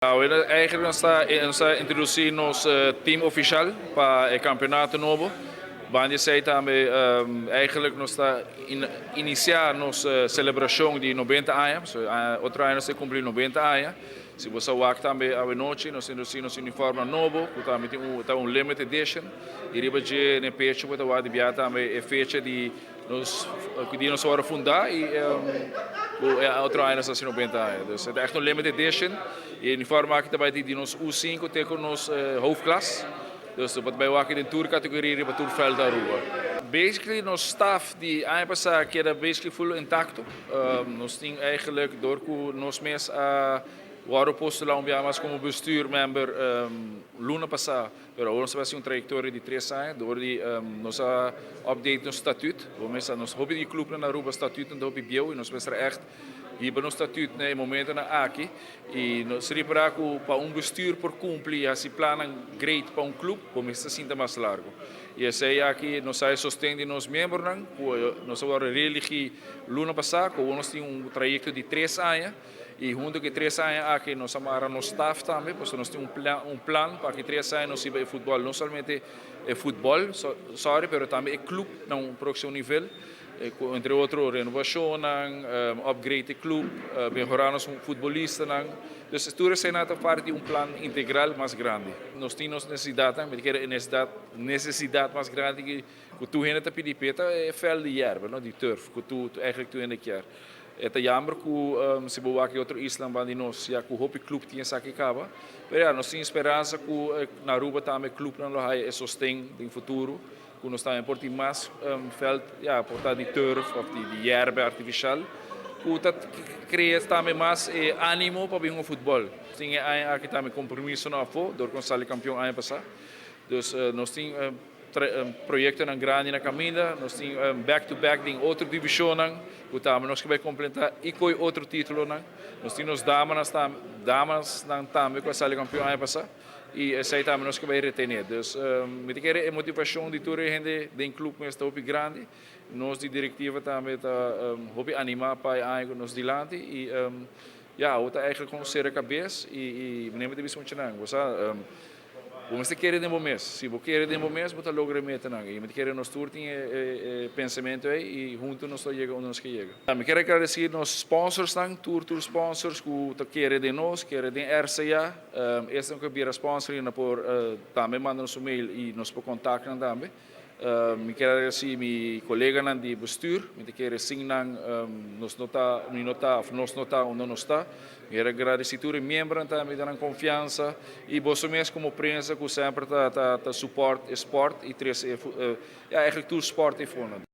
Eigenlijk nos ta introduci nos team oficial pa e campeonato nobo. Banda di esey tambe eigenlijk nos ta inicia nos celebracion di 90 aña. So, otro aña nos ta cumpli 90 aña. Si bo wak tambe anochi, nos ta introduci nos uniform nobo, cu tambe tin un limited edition. Y riba dje na pecho bo ta wak di bia tambe e fecha di nos a wordo funda y otro aña nos ta 90 aña. Dus e ta echt un limited edition. E uniform aki tambe di nos U5 te cu nos hoofdklas. Dus bo ta wak den tur categoria riba tur veld Aruba. Basically, nos staff di aña pasa a keda basically full intacto. Nos tin eigenlijk door cu nos mes a wordo postula un biaha mas como bestuur member luna pasa, pero nos a haci un trayectoria di 3 aña, door di nos a update nos statuut. Nos nos hopi di club na Aruba statuut ta hopi bieu y nos mester echt hiba nos statuut na e momento nan aki y nos ripara cu pa un bestuur por cumpli haci plan great pa un club, bo mester sinta mas largo. Y esey aki nos a sosten di nos miembronan, cu nos a reeligi luna pasa, cu nos tin un trayecto di 3 aña y hunto cu 3 aña aki nos a mara nos staff tambe, pasobra nos tin un plan pa cu 3 aña nos hiba e futbol, no solamente e futbol, sorry, pero tambe e club na un proximo nivel, entre otro renovacion, upgrade e club, mehora nos futbolistanan. Dus tur esey ta parti di un plan integral mas grandi. Nos tin necesidad, mi kier necesidad mas grandi cu tur hende ta pidi ta e veld di yerba, no, di turf, cu tur eigenlijk tur hende kier. E ta jammer cu si bo wak otro isla di nos, ya cu hopi club tin esaki caba. Pero ja, nos tin speransa cu na Aruba tambe club nan lo haya e sosten den futuro, cu nos tambe por tin mas veld, ja, por ta di turf of di yerba artificial, cu ta crea tambe mas animo pa bin futbol. Tin aki tambe compromiso na afo, door cu a sali campeon aña pasa. Dus nos tin proyectonan grandi na caminda, nos tin back-to-back den otro division, cu tambe nos kier bay completa y cu otro titulo. Nos tin damas tambe cu a sali campeon aña pasa y esey tambe nos kier bay retene. Dus mi ta kere e motivacion di tur hende den club mes ta hopi grandi. Nos di directiva tambe ta hopi anima pa e nos dilanti y ja, ta eigenlijk gewoon sera cabes y neem het bisa mucho nang. Bo kier den bo mes. Si bo kier den bo mes, bo ta logra meta nan. Y mi kier nos tur tin e pensamento ey y hunto nos ta yega unda nos kier yega. Mi kier gradici nos sponsors nan, tur sponsors cu ta kere den nos, kere den RCA, esnan cu bira sponsor y por tambe manda nos un mail y nos por contact nan tambe. Mi kier gradici mi coleganan di bestuur, mi kier sin nan nos no ta, mi no ta, nos no ta unda nos ta. Mi kier gradici tur miembronan tambe nan confiansa y bo mes como prensa cu semper ta support sport y tres, ja, eigenlijk tur sport y fondo.